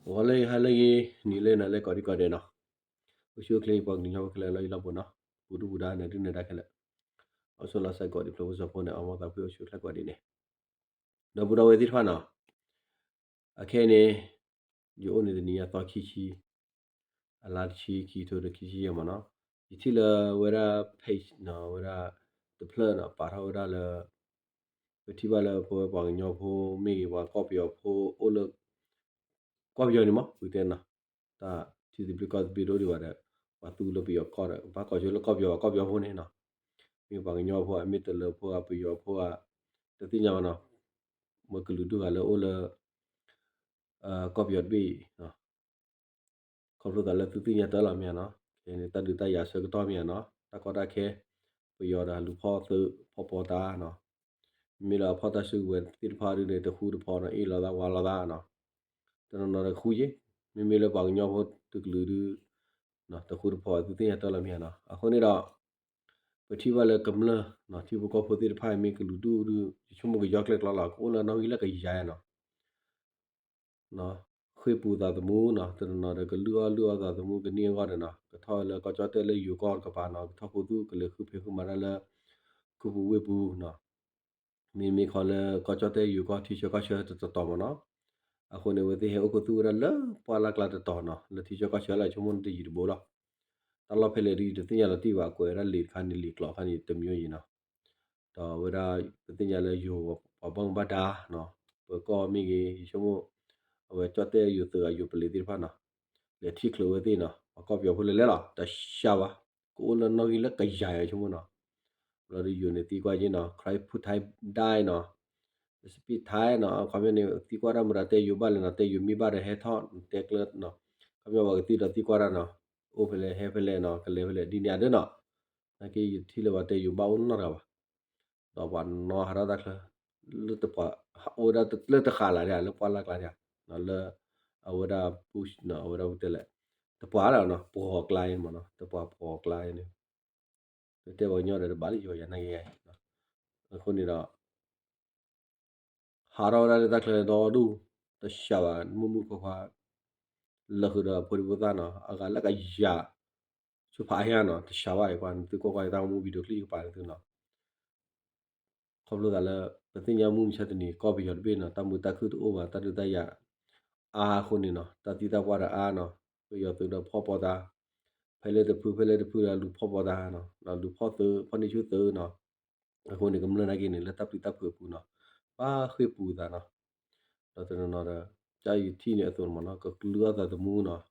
ဂီၤလၢဟါလၢဂ့ၤ, နံၤလၢနၤလၢကိးဒံကိးဒဲးနီၤ, အိၣ်ဆူၣ်အိၣ်ချ့ ပှၤကလုာ်ကညီဖိခဲလၢာ်လၢယလီၢ်ပူၤနီၤ, ပူၤဒူပူၤဒါ နဒုၣ်နဒါခဲလၢာ်, အိၣ်ဆိးလီၤစဲးကိးဒံဖျိးဖိစီဖိန့ၣ် အမၤသးဖှံအိၣ်ဆူၣ်အိၣ်ချ့ကိးဒံန့ၣ်, ဒီပုၢ်ဒီဝဲၢ်သ့ၣ်တဖၣ်နီၤ, အခဲအံၤန့ၣ် ယအိၣ်န့ၣ်တနံၤညါသီခံဆံ, အလါတဆံ ခံထိဒီးခံဆံယဲၢ်မးနီၤ, ယထံၣ်လၢဝဲဒၣ် page နီၤ, ဝဲဒၣ်တဖျၢၣ်နီၤ ပာ်ထီၣ်ဝဲဒၣ်လၢ ပထံၣ်ဘၣ်လၢပဝဲပှၤကညီဖိမ့ၢ်ဂ့ၤ ပှၤကီၢ်ပယီၤဖိအိၣ်လၢ ကီၢ်ပယီၤန့ၣ်မး ပတဲနီၤ, တၢ်ထံသဘျ့ကီၢ်သဘျ့တအိၣ်ဒံးဘၣ်ဒီး ပှၤသူလၢပယီၤကီၢ်ဒီး ဘၣ်ကိးဆိလၢကီၢ်ပယီၤ ကီၢ်ပယီၤဖိန့ၣ်နီၤ, မ့ၢ်ပှၤကညီဖိဧါ မ့ၢ်တလၢၤဖိဧါ ပယီၤဖိဧါ တသ့ၣ်ညါဘၣ်နီၤ, မ့ၢ်ကလုာ်ဒူၣ်ဂၤလၢအိၣ်လၢ ကီၢ်ပယီၤတဘ့ၣ်အံၤ ခီဖျိသးလၢသုသ့ၣ်ညါတၢ်လီၤမ့ၢ်ဧါနီၤ, ခဲအံၤန့ၣ်တၢ်ဒုးတၢ်ယၤဆၢကတီၢ်မ့ၢ်ဧါနီၤ, တၢ်ကီတၢ်ခဲ ပယီၤဒီးလူၤဖီၣ်သုးဖီၣ်ပီတၢ်နီၤ, မ့မ့ၢ်လၢအဖီၣ်တၢ်စုကဝဲၤသ့ၣ်တဖၣ်ဒုးန့ၣ် တဃူတဖိးနီၤ, အ့ၣ်လိာ်သးဝါလိာ်သးနီၤ, တနီၤနီၤဒီးဃူယ့ၣ်, မ့မ့ၢ်လၢပှၤကညီဖိတကလုာ်ဒုး တဃူတဖိး သုသ့ၣ်ညါတၢ်လီၤမ့ၢ်ဧါနီၤ, အဃိန့ၣ်ဒီး ပထံၣ်ဘၣ်လၢကမျၢၢ် ထံဖိကီၢ်ဖိသ့ၣ်တဖၣ်မ့ၢ်ကလုာ်ဒူၣ်ဒုး ယဆိကမိၣ်ကယီကျဲၣ်ကျီလီၤ ကအိၣ်လၢနီၣ်ဂံၢ်လၢကယၤနီၤ ဃ့ၢ်ပူၤသးသမူနီၤ, တနီၤနီၤဒီးကလုၢ်အီၣ်လုၢ်အီသးသမူကန့ၢ်အဂီၢ်ဒီးနီၤ, ကထီၣ်လၢကီၢ်ကၠီၣ်တဲၣ်လၢယိၤကီၢ်တကပၤနီၤ, ကထီၣ်ခူသူၣ်ကလဲၤဃုဖံးဃုမၤတၢ်လၢ ခူပူၤဝ့ၢ်ပူၤနီၤ, မ့မ့ၢ်ခီလၢကီၢ်ကၠီၣ်တဲၣ်ယိၤကီၢ်ထံဆၢကီၢ်ဆၢတတီၤမးနီၤ, အဃိန့ၣ်အဝဲသ့ၣ်ဟဲအိၣ်ခူသူၣ်ဝဲဒၣ်လၢပှၢ်လၢ်ကျါတတီၤနီၤ, လၢထံဆၢကီၢ်ဆၢလၢဆိကမိၣ်န့ၣ်တယံၤတဘိလီၤ, တၢ်လီၢ်ဖဲလဲၣ်ဒုးယတသ့ၣ်ညါလီၤတံၢ်ဘၣ်, ကွဲးဝဲဒၣ်လံာ်တခါန့ၣ် လံာ်ကျိာ်ခါန့ၣ် တမံၤယံၤနီၤ ဒီးဝဲဒၣ်ပသ့ၣ်ညါလၢယိၤပှၤဘၣ်မူဘၣ်ဒါနီၤ, ပကီၢ်မ့ၢ်ဂ့ၤ ယဆိကမိၣ် အဝဲကၠီၣ်တဲၣ်ယိၤသုးအယိၤပလံးသ့ၣ်တဖၣ်နီၤ, လဲၤထံၣ်ချုးဝဲသ့ၣ်နီၤ, ပှၤကီၢ်ပယီၤဖိလဲၤလဲၤလီၤ တရှးဘၣ်, ကအိၣ်လၢနီၣ်ဂံၢ်လၢကယၤယဆိကမိၣ်နီၤ, ဘျီဒီးယိၤန့ၣ်သံကွၢ်က့ၤနီၤ ใครพูดไทยได้ နီၤ speak Thai နီၤ, ခီပညီန့ၣ် သံကွၢ်တၢ်မတၤတဲယိၤဘၣ်လဲၣ်နီၤ, တဲယိၤမ့ၢ်ဘၣ်ဒီးဟဲထီၣ်တဲကျၢၤနီၤ, ခီပညီပှၤကသံဒီးသံကွၢ်တၢ်နီၤ, အိၣ်ဖဲလဲၣ်ဟဲဖဲလဲၣ်နီၤ, ကလဲၤဖဲလဲၣ် ဒ်န့ၣ်အဒၢနီၤ, နာ်က့ယထံၣ်လၢပှၤတဲယိၤဘၣ်အိၣ်နီတဂၤဘၣ်, ဒီးပှၤနီၣ်ဟးထီၣ်တၢ်ချၢ လၢတပှၤ အိၣ်ဝဲဒၣ်လၢတဃာ်လၢ်ဒၣ် လၢပှၢ်လၢ်ကျါဒၣ်, လၢ အဝဲဒၣ် push နီၤ, အဝဲဒၣ်ပတဲလဲၣ် တပှၤလၢနီၤ ပှီၤကျါအံၤမးနီၤ, တပှၤပှီၤကျါအံၤန့ၣ် တတဲပှၤကညီဒီးတဘၣ်လၢယိၤယၤနာ်က့, အဃိန့ၣ်ဒီး ဟးထီၣ်ဝဲဒၣ်လၢတၢ်ချၢဒီဒူၣ်, တရှးဘၣ် မုၢ်မုၢ်ခွါခွါ, လၢဃုာ်ဒီးဖိဒံဖိသၣ်နီၤ, အဂၤလၢကယၤ ဆူဖးအါညါနီၤ, တရှးဘၣ်အံၤ ပှၤနသုကွၢ်ကွၢ်တၢ်မူ video clip ယကပာ်န့ၢ်သုနီၤ, ခီဖျိသးလၢ ပသ့ၣ်ညါမုၢ်မဆါတနံၤ ကီၢ်ပယီၤတဘ့ၣ်နီၤ တၢ်မုာ်တၢ်ခုၣ်တအိၣ်ဘၣ် တၢ်ဒုးတၢ်ယၤအါအဃိန့ၣ်နီၤ တၢ်သံတၢ်ပှၢ်ဒီးအါနီၤ, ပယီၤသုးဒီးဖီၣ်ပီတၢ်, ဖဲလဲၣ်တဖု ဖဲလဲၣ်တဖုဒီးလူၤဖီၣ်ပီတၢ်နီၤ, လူၤဖီၣ်သုး ဖီၣ်န့ၢ်ဆူၣ်သုးနီၤ, အဃိန့ၣ် ကမျၢၢ်နာ်က့န့ၣ် လၢတၢ်ပျံၤတၢ်ဖုးအပူၤနီၤ, ဘၣ်ဃ့ၢ်ပူၤသးနီၤ, ဒီးတနီၤနီၤဒီး ကယထံၣ်န့ၣ်အသိးမးနီၤ ကလုၢ်အီၣ်သးသမူနီၤ,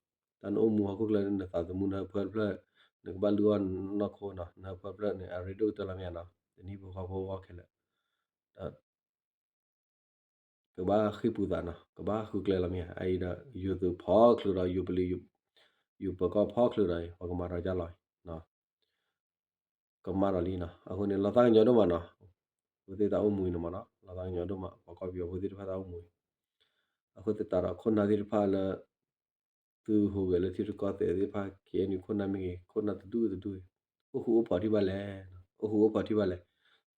တၢ်နအိၣ်မူဟီၣ်ခိၣ်ချၢန့ၣ် နသးသမူနဟၢဖၢတဖျၢၣ်, နကဘၣ်လုၢ်အီၣ်နီၢ်ခိနီၤ, နဟၢဖၢတဖျၢၣ်န့ၣ် အရ့ဒိၣ်ကတၢၢ်လီၤမ့ၢ်ဧါနီၤ, တနံၤဖိဃီဖိဂီၢ်ခဲလၢာ်, ဒီး ကဘၣ်ဃ့ၢ်ပူၤသးနီၤ, ကဘၣ်ဃုကျဲလီၤမ့ၢ်ဧါ, အအံၤဒီး ယိၤသုးဖီချုးဒီး ယိၤပလံး ယိၤပၢၤကီၢ်ဖီချုးဒီး ပှၤကမၤဒီးကၢ်လီၤ, ကမၤဒီးလံနီၤ, အဃိန့ၣ် လီၤသးကညီၤဒိၣ်မးနီၤ, ဖိသ့ၣ်တၢ်အိၣ်မူအံၤန့ၣ်မးနီၤ, လီၤသးကညီၤဒိၣ်မး ပှၤကီၢ်ပယီၤဖိသ့ၣ်တဖၣ်တၢ်အိၣ်မူအံၤ, အဃိသတးဒီးခိၣ်နၢ်သ့ၣ်တဖၣ်လၢ သုဟူးဂဲၤလၢထံရူၢ်ကီၢ်သဲးသ့ၣ်တဖၣ် ခဲအံၤန့ၣ် ခိၣ်နၢ်မ့ၢ်ဂ့ၤ ခိၣ်နၢ်တဒူၣ်တဒူၣ်ဂ့ၤ, အိၣ်ဃူအိၣ်ဖိးထံၣ်ဘၣ်လဲၣ်, အိၣ်ဃူအိၣ်ဖိးထံၣ်ဘၣ်လဲၣ်,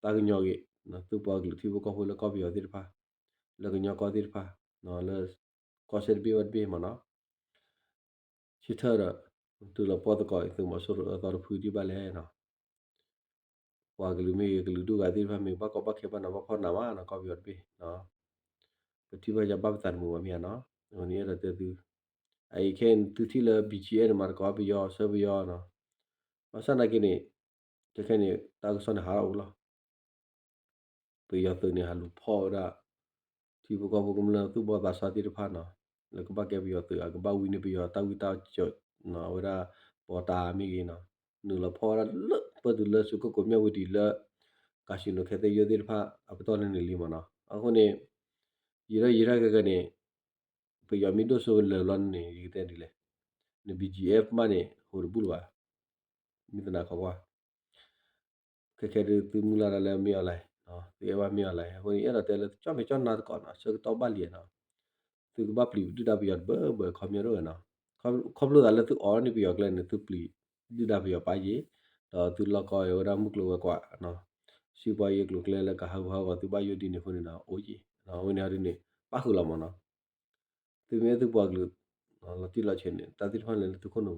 သးကညီၤဂ့ၤ, သုပှၤကလုာ်ထံဖိကီၢ်ဖိလၢကီၢ်ပယီၤသ့ၣ်တဖၣ်, လၢကညီကီၢ်သ့ၣ်တဖၣ်, လၢကီၢ်စဲၣ်တဘ့ၣ်ဝဲတဘ့ၣ်မးနီၤ ဆၢထၢၣ်ဒီး တုၤလီၤပှီၢ်သကိးအံၤ သုးမီၤစိရိၤအၢသီတဖုထံၣ်ဘၣ်လဲၣ်နီၤ, ပှၤကလုာ်မ့ၢ်ဂ့ၤ ကလုာ်ဒူၣ်ဂၤသ့ၣ်တဖၣ်မ့ၢ် ဘၣ်ကီဘၣ်ခဲဘၣ်နးဘၣ်ဖှီၣ်နးမးနီၤ ကီၢ်ပယီၤတဘ့ၣ်, ပထံၣ်ဘၣ်ယၤဘၣ်ပသးတမုာ်ဘၣ်မ့ၢ်ဧါနီၤ, အဃိန့ၣ်အဲၣ်ဒိးတဲသု, အအံၤခဲအံၤသုထံၣ်လၢ ဘီၣ်ကၠံၣ်အဲၣ် န့ၣ် မၤသကိးပယီၤဆၢပယီၤနီၤ, ဘၣ်ဆၣ်နာ်က့န့ၣ်, ခဲခဲန့ၣ် တၢ်ကစီၣ်န့ၣ်ဟးထီၣ်အိၣ်လီၤ ပယီၤသုးန့ၣ် ဟးလူၤဖီၣ်ဝဲဒၣ် ထံဖိကီၢ်ဖိကမျၢၢ်သူၣ်ဘီၣ်သးစၢ်သ့ၣ်တဖၣ်နီၤ, လၢကဘၣ်ကဲပယီၤသုး အကဘၣ်ဝံန့ၢ်ပယီၤတၢ်ဝံတၢ်စၢၤနီၤ, အဝဲဒၣ် ပီၤတၢ်မ့ၢ်ဂ့ၤနီၤ, နုာ်လီၤဖီၣ်ဝဲဒၣ်လၢပၢၢ်တုၤလၢစုကၢၢ်ကိးမၠၣ်ဝံၤဒံးလၢ casino ခဲသ့ၣ်ယိၣ်သ့ၣ်တဖၣ်အပတီၢ်န့ၣ်န့ၣ်လံမးနီၤ, အဃိန့ၣ် ယံာ်ထီၣ်ယံာ်ထီၣ်ခဲကနံၣ်န့ၣ် ပယီၤမ့ၢ်ဒိၣ်စိလၢာ်လီၤန့ၣ် ယကတဲဒ်လဲၣ်, န ဘီၣ်ကၠံၣ်အဲၣ် မးန့ၣ် ဟိးတဘူၣ်လၢၤဘၣ်, မ့ၢ်သနာ်ခီကွၢ် ခဲခဲဒုးသုမုၢ်လၢ်တၢ်လၢမ့ၢ်အီၤလဲၣ်, သုအဲၣ်ဘၣ်မ့ၢ်အီၤလဲၣ်, အဃိန့ၣ် ယအဲၣ်ဒိးတဲလၢကၠီၣ်မဲာ်ကၠီၣ်နါသကိးနီၤ, ဆၢကတီၢ်ဘၣ်လံနီၤ, သုကဘၣ်ပျံၤဒုၣ်ဒါပယီၤတဘၢဘၢခီပညီဒိၣ်ဝဲနီၤ, ခီဖျိသးလၢသုအိးန့ၢ်ပယီၤကျဲန့ၣ် သုပျံၤဒုၣ်ဒါပယီၤပာ်ယ့ၢ်, ဒီးသုလီၢ်ကီဝဲဒၣ်မုၢ်ကျိၤဝဲၤကွာ်, စံးပှၤယ့ၢ်ကျိၤကျဲလၢကဟးဂူာ်ဟးဂီၤသုဘၣ်ယိၣ်ဒ်န့ၣ်အဃိန့ၣ်ဒီး အိၣ်ယ့ၢ်, အဝဲန့ၣ်ဟီဒ်န့ၣ် ပၣ်ဃုာ်လီၤမးနီၤ, သုမ့ၢ်အဲၣ်သုပှၤကလုာ် လီၤတံၢ်လီၤဆဲးန့ၣ် တၢ်သ့ၣ်တဖၣ်န့ၣ်လၢသုခိၣ်နူာ်ပူၤန့ၣ် သုတဘၣ်လိၣ်ပၢနုာ်ဘၣ်နီၤ. သုတဘၣ်လိၣ်ဆိကမိၣ်လီၤကီတဂ့ၤ ယဲဒၣ်တဲနီၤ မူတကၠိၢ်တလီၢ်လီၤ ဟီၣ်ခိၣ်တဘ့ၣ်ချၢမ့ၢ်ဧါနီၤ ဆၢထၢၣ်အတတီလိၤလၢပှၤကလုာ်အဂီၢ်န့ၣ် မၤလၢဂ့ၤကတၢၢ်ဒံးဘၣ်လဲၣ်. သုအဲၣ်ဒုၣ်ဒါပယီၤမ့ၢ်ဂ့ၤ ဒုၣ်ဒါပယီၤဒ်ကကဲဟ့ၣ်သုတၢ်ခွဲးတၢ်ယာ် အဝဲသုမုၢ်ကျိၤအကွၢ်လီၤ ဆၢကတီၢ်ဘၣ်ဟဲကန့ၣ် ဒုၣ်ဒါပယီၤကဖီက့ၤသုလီၤ. ကဃုတၢ်အ့ၣ်လိာ်သုန့ၣ် သုကဘၣ်ခးဒုၣ်ဒါပယီၤလီၤ မုၢ်တနံၤဟဲကန့ၣ် ယဲဒၣ်တဲ သုတဘၣ်ဆိကမိၣ်လၢဒုၣ်ဒါပယီၤကအဲၣ်သုလီၤကၠိဘၣ်. တၢ်လၢပယီၤမ့ၢ်ဒိၣ်စိခဲလၢာ်ခဲဆ့လီၤန့ၣ် ယဲယတၢ်ထံၣ်န့ၣ် မ့ၢ်တကမၣ်ဘၣ်န့ၣ် ကၢ်စွ့ကိၣ်ကိးမၠၣ်ဝံၤဒ်န့ၣ် ခဲကဲ ဘံၣ်ယဲၢ်ဒိၣ်စိနာ်က့ မုၢ်တနံၤခဲကဲန့ၣ် ပယီၤသံခဲလၢာ်လီၤ. မ့မ့ၢ်ပယီၤလီၤကီဝဲဒၣ်လီၤ. ခူဒိၣ်ဝ့ၢ်ထီသ့ၣ်တဖၣ်န့ၣ် ပယီၤအဲၣ်ဒိးပၢ ပယီၤအဲၣ်ဒိးအီၣ် ပယီၤအဲၣ်ဒိး ပာ်ကဲလၢအတၢ်လီၤမ့ၢ်နီၤ. သုဘၣ်သ့ၣ်ညါလီၤ ယဆိကမိၣ်န့ၣ်နီၤ. နယတၢ်ဆိကမိၣ်လီၤမ့ၢ်နီၤ. ဘၣ်ဆၣ်ခဲဒုးပမ့ၢ်ကွၢ်ဒီး ဘံၣ်ယဲၢ်သ့ၣ်တဖၣ်ဒီး မၤတကီးဒုၣ်ဒါပယီၤလီၤ. ပယီၤဟ့ၣ်တၢ်ခွဲးတၢ်ယာ် သုးခိၣ်ဆံၣ်သူးဒုး ဒီးန့ၢ်တၢ်ခွဲးတၢ်ယာ်ဒီး ဖဲကမၤဖဲ ကမၤဝဲ က ပကတဲလဲၣ် ကအီၣ်ဝဲ ကလဲၤဝဲ ကက့ၤဝဲဒီးတၢ်ခွဲးတၢ်ယာ်လၢအဂီၢ်လၢပှဲၤယၤနီၤ. မုၢ်တနံၤခဲကဲန့ၣ် ဒုၣ်ဒါပယီၤန့ၣ် ကဘၣ်ယၤလီၤ. မ့ၢ်တနာ် ယတၢ်ထံၣ်မ့ၢ်နီၤ မ့ၢ်တနာ်ဝဲန့ၣ် မ့ၢ်တဘၣ်လၢအကစၢ်ဝဲ မ့ၢ်တချိးနာ်က့ အကစၢ်အဝဲ ပကတဲလဲၣ် မ့ၢ်ပူၤကွံာ်နာ်က့ အိၣ်ဒီးဒံၣ်ဖိနာ်က့န့ၣ် တနံၤနံၤန့ၣ် ပယီၤကဆီတနံၤ တထံၣ်ထံၣ်လီၤတံၢ်လံ. အဃိန့ၣ်ဒီး ယတၢ်ထံၣ်ဒ်န့ၣ်လီၤမ့ၢ်နီၤ. အိၣ်ခ့နီၤ နယတဲထီၣ်လံ ယကပျးအုးသုလၢပှၤကီၢ်ပယီၤဖိသ့ၣ်တဖၣ်နီၤ ဘၣ်နးဘၣ်ဖှီၣ်ဘၣ်ကီဘၣ်ခဲနီၤ ဟဲထီၣ်လၢကီၢ်ကၠီၣ်တဲၣ်ကီၢ်ဆၢတတီၤ ယိၤ ဘၣ်မူဘၣ်ဒါဖီကဒါဒီးနီၤ လီၤသးကညီၤဒိၣ်မး နီၣ်ဂံၢ်နီၣ်ဒွးအါမးနီၤ အိၣ်လၢ အဝဲဒၣ်အကယၤယၤဆိကမိၣ်နီၤ န့ၣ် ခီဖျိသးလၢ ထံကီၢ်တၢ်တမုာ်တခုၣ်ဘၣ် အဝဲန့ၣ်တၢ်ဒုးတၢ်ယၤအဃိန့ၣ်ဒီး တၢ်ကီတၢ်ခဲန့ၣ်လၢထံဖိကီၢ်ဖိကမျၢၢ်အဂီၢ်လီၤ. အဝဲန့ၣ်လီၤသးကညီၤဒိၣ်မးနီၤ ကွၢ်သကိးတၢ်ဘ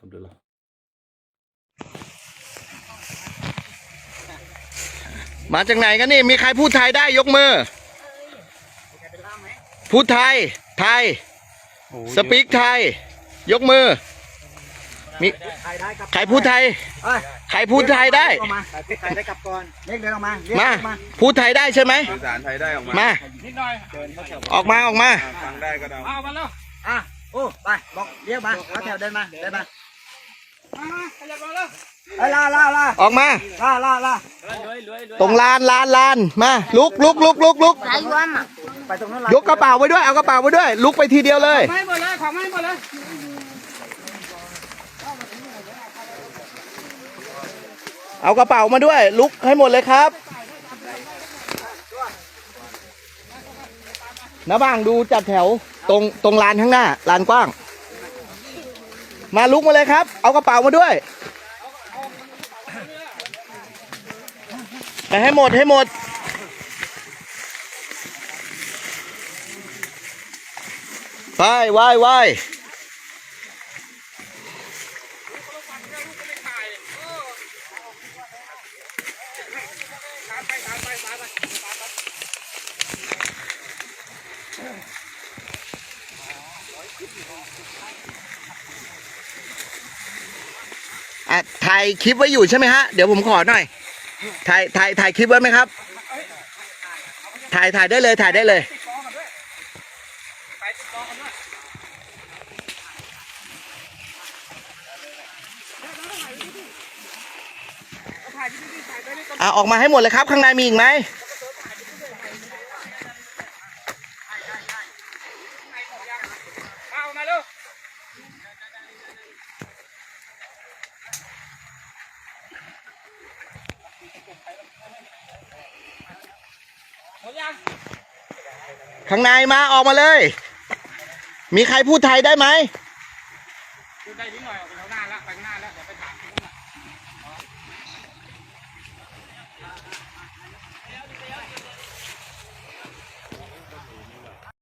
ျုးလီၤ. มาจากไหนกันนี่ มีใครพูดไทยได้ยกมือ พูดไทย ไทย โอ้โห speak ไทย ยกมือ มี ใครพูดไทย เอ้ย ใครพูดไทยได้ ออกมา ใครพูดไทยได้กลับก่อน เรียกเดินออกมา เรียก มา ออกมา พูดไทยได้ใช่ไหม สื่อสารไทยได้ออกมา มา นิดหน่อย ออกมา ออกมา ฟังได้ก็ได้ เอามาแล้ว อ่ะ โอ้ ไป บอก เรียกมา เอาแถวเดินมา เดินมา มา มา ขยับมาแล้ว เอ้ย ล่า ล่า ล่า ออกมา ล่า ล่า ล่า ตรงลาน ลาน ลาน มา ลุก ลุก ลุก ลุก ลุก ไปตรงนู้น ยกกระเป๋าไปด้วย เอากระเป๋าไปด้วย ลุกไปทีเดียวเลย ของให้หมดเลย ของให้หมดเลย เอากระเป๋ามาด้วย ลุกให้หมดเลยครับ น้าบ่างดูจัดแถว ตรง ตรงลานข้างหน้า ลานกว้าง มาลุกมาเลยครับ เอากระเป๋ามาด้วย ไปให้หมด ให้หมด ไป ไหว้ ไหว้ อ่ะ ถ่ายคลิปไว้อยู่ใช่ไหมฮะ เดี๋ยวผมขอหน่อย ถ่าย ถ่าย ถ่ายคลิปไว้ไหมครับ ถ่าย ถ่ายได้เลย ถ่ายได้เลย อ่ะ ออกมาให้หมดเลยครับ ข้างในมีอีกไหม ข้างในมา ออกมาเลย มีใครพูดไทยได้ไหม พูดได้นิดหน่อย ออกไปข้างหน้าแล้ว ไปข้างหน้าแล้ว เดี๋ยวไปถามที่นู่นน่ะ อ๋อ